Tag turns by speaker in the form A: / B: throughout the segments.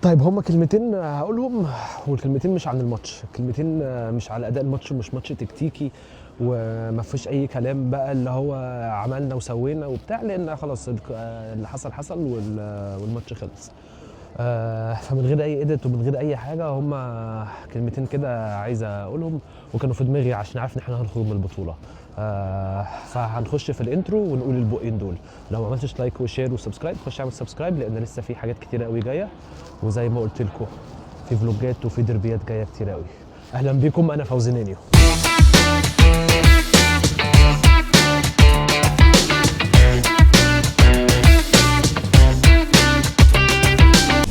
A: طيب هما كلمتين هقولهم، والكلمتين مش عن الماتش، كلمتين مش على اداء الماتش، ومش ماتش تكتيكي وما فيش اي كلام بقى اللي هو عملنا وسوينا وبتاع، لان خلاص اللي حصل حصل والماتش خلص. فمن غير اي edit ومن غير اي حاجة، هما كلمتين كده عايز اقولهم وكانوا في دماغي عشان عارف ان احنا هنخرج من البطولة. فهنخش في ال intro ونقول البقين دول. لو ما عملتش like و share و subscribe، خش اعمل subscribe، لان لسه في حاجات كتيرة قوي جاية، وزي ما قلت لكم في فلوجات وفي دربيات جاية كتير قوي. اهلا بيكم، انا فوزي نينيو.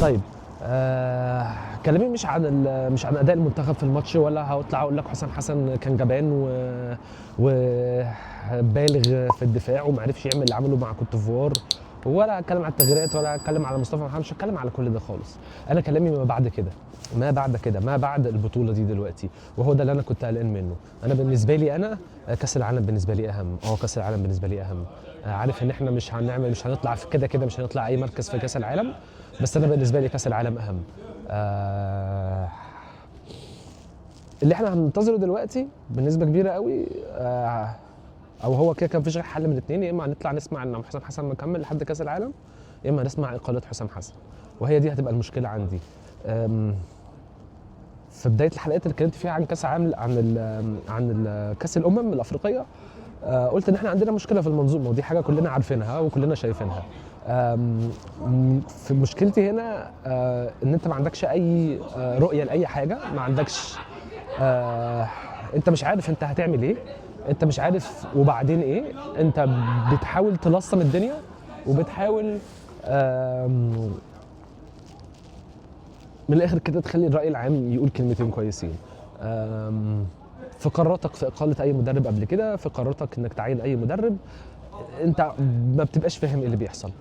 A: طيب كلامي مش عن اداء المنتخب في الماتش، ولا هطلع اقول لك حسام حسن كان جبان وبالغ في الدفاع وما عرفش يعمل اللي عمله مع كوت ديفوار، ولا هتكلم على التغييرات، ولا هتكلم على مصطفى محمد، مش هتكلم على كل ده خالص. انا كلامي ما بعد كده، ما بعد كده، ما بعد البطولة دي دلوقتي، وهو ده اللي انا كنت قلقان منه. انا بالنسبة لي، انا كاس العالم بالنسبة لي اهم. كاس العالم بالنسبة لي اهم. عارف ان احنا مش هنطلع في كده كده، مش هنطلع اي مركز في كاس العالم، بس انا بالنسبة لي كاس العالم اهم. اللي احنا هننتظره دلوقتي بنسبة كبيرة قوي، او هو كده كان مفيش غير حل من الاثنين، يا اما هنطلع نسمع ان حسام حسن مكمل لحد كاس العالم، يا اما هنسمع اقاله حسام حسن، وهي دي هتبقى المشكلة عندي. في بداية الحلقات اللي اتكلمت فيها عن كاس عام عن كاس الامم الافريقية، قلت ان احنا عندنا مشكلة في المنظومة، ودي حاجة كلنا عارفينها وكلنا شايفينها. في مشكلتي هنا ان انت ما عندكش اي رؤية لاي حاجة، ما عندكش، انت مش عارف انت هتعمل ايه، انت مش عارف وبعدين ايه، انت بتحاول تلصم الدنيا وبتحاول من الاخر كده تخلي الراي العام يقول كلمتين كويسين. في قراراتك في اقاله اي مدرب قبل كده، في قراراتك انك تعين اي مدرب، انت ما بتبقاش فاهم ايه اللي بيحصل.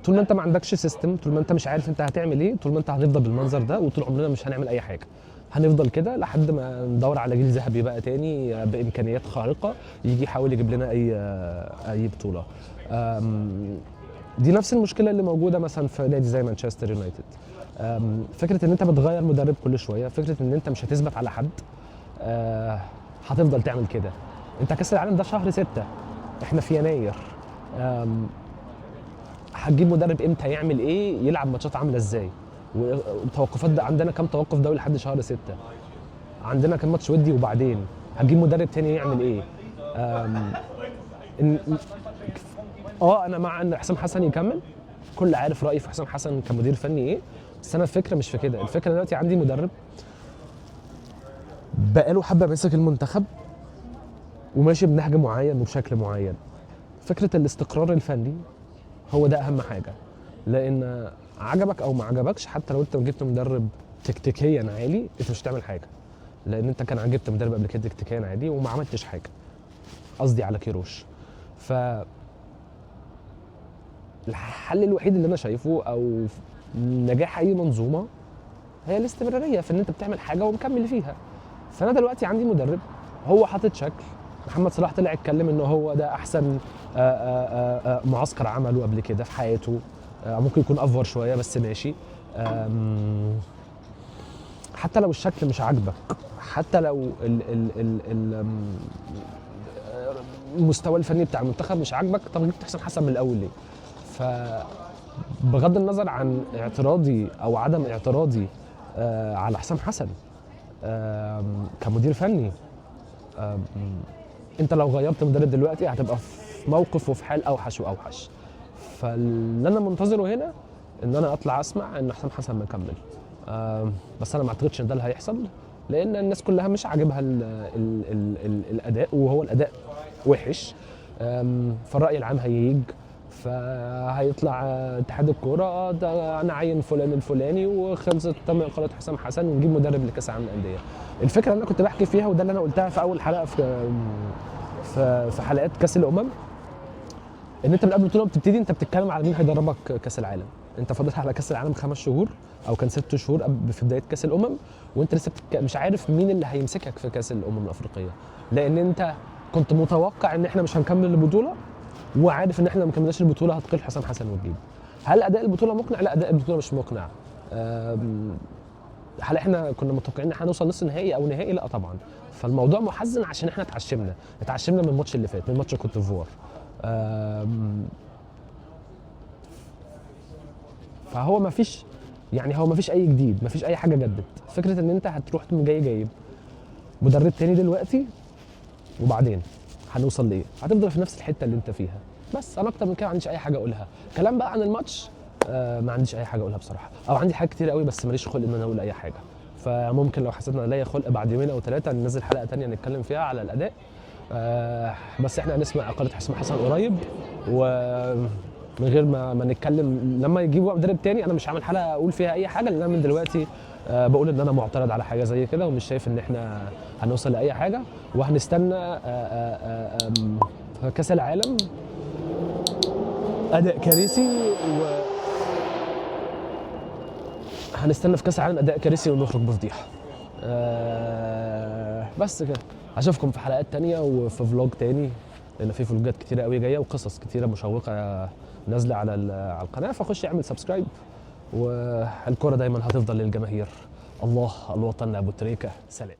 A: طول ما انت ما عندكش system، طول ما انت مش عارف انت هتعمل ايه، طول ما انت هنفضل بالمنظر ده، وطول عمرنا مش هنعمل اي حاجة. هنفضل كده لحد ما ندور على جيل ذهبي بقى تاني بامكانيات خارقة يجي يحاول يجيب لنا اي بطوله. دي نفس المشكلة اللي موجودة مثلا في نادي زي مانشستر يونايتد. فكرة ان انت بتغير مدرب كل شوية، فكرة ان انت مش هتثبت على حد، هتفضل تعمل كده. انت كاس العالم ده شهر 6، احنا في يناير. هتجيب مدرب امتى، يعمل ايه، يلعب ماتشات عامله ازاي؟ وتوقفات ده عندنا كام توقف دولي لحد شهر 6، عندنا كام ماتش ودي، وبعدين هتجيب مدرب تاني يعمل ايه؟ انا مع ان حسام حسن يكمل، كل عارف رايي في حسام حسن كمدير فني ايه، بس انا الفكرة مش في كده. الفكرة دلوقتي عندي مدرب بقاله حبه ماسك المنتخب وماشي بنهج معين وبشكل معين. فكرة الاستقرار الفني هو ده اهم حاجة، لان عجبك او ما عجبكش، حتى لو انت جبت مدرب تكتيكيا عالي انت مش هتعمل حاجة، لان انت كان عجبت مدرب قبل كده تكتيكيا عالي وما عملتش حاجة، قصدي على كيروش. ف الحل الوحيد اللي انا شايفه او نجاح اي منظومة هي الاستمرارية في ان انت بتعمل حاجة ومكمل فيها. فانا دلوقتي عندي مدرب هو حاطط شكل، محمد صلاح طلع اتكلم ان هو ده احسن معسكر عمله قبل كده في حياته، ممكن يكون افور شوية بس ماشي. حتى لو الشكل مش عاجبك، حتى لو المستوى الفني بتاع المنتخب مش عاجبك، طب جبت حسام حسن من الاول ليه؟ ف بغض النظر عن اعتراضي او عدم اعتراضي على حسام حسن كمدير فني، انت لو غيرت مدرب دلوقتي هتبقى في موقف وفي حال اوحش واوحش. فاللي انا منتظره هنا ان انا اطلع اسمع ان حسام حسن مكمل، بس انا ما اعتقدش ان ده اللي هيحصل، لان الناس كلها مش عاجبها الاداء، وهو الاداء وحش. فالراي العام هيج، فهيطلع اتحاد الكورة ده انا عين فلان الفلاني وخلصت، تم اقاله حسام حسن ونجيب مدرب لكاس العالم للاندية. الفكرة اللي انا كنت بحكي فيها وده اللي انا قلتها في اول حلقة في حلقات كاس الامم، ان انت من قبل البطولة بتبتدي انت بتتكلم على مين هيدربك كاس العالم. انت فاضل على كاس العالم 5 شهور او كان 6 شهور في بداية كاس الامم، وانت لسه مش عارف مين اللي هيمسكك في كاس الامم الافريقية، لان انت كنت متوقع ان احنا مش هنكمل البطولة، وعارف ان احنا لو ما كملناش البطولة هتقيل حسام حسن وتجيب. هل اداء البطولة مقنع؟ لا، اداء البطولة مش مقنع. هل احنا كنا متوقعين ان احنا هنوصل نص نهائي او نهائي؟ لا طبعا. فالموضوع محزن عشان احنا اتعشمنا من الماتش اللي فات، من ماتش كوت ديفوار. فهو ما فيش، يعني هو ما فيش اي جديد، ما فيش اي حاجة جدت. فكرة ان انت هتروح تقوم جاي جايب مدرب تاني دلوقتي، وبعدين هنوصل لايه؟ هتفضل في نفس الحتة اللي انت فيها. بس انا اكتر من كده ما عنديش اي حاجة اقولها. كلام بقى عن الماتش ما عنديش اي حاجة اقولها بصراحة، او عندي حاجات كتير قوي بس ماليش خلق ان انا اقول اي حاجة. فممكن لو حسيت ان انا ليا خلق بعد يومين او 3 ننزل حلقة تانية نتكلم فيها على الاداء. بس احنا هنسمع اقاله حسام حسن قريب، ومن غير ما نتكلم لما يجيبوا مدرب تاني انا مش هعمل حلقة اقول فيها اي حاجة، لان انا من دلوقتي بقول ان انا معترض على حاجة زي كده، ومش شايف ان احنا هنوصل لاي حاجة، وهنستنى كاس العالم اداء كارثي، و هنستنى في كاس العالم اداء كارثي ونخرج بفضيحه. بس كده، اشوفكم في حلقات تانية وفي فلوج تاني، لان في فلوجات كتيرة قوي جاية وقصص كتيرة مشوقة نازله على القناة. فخش اعمل subscribe، والكره دايما هتفضل للجماهير. الله الوطن ابو تريكه. سلام.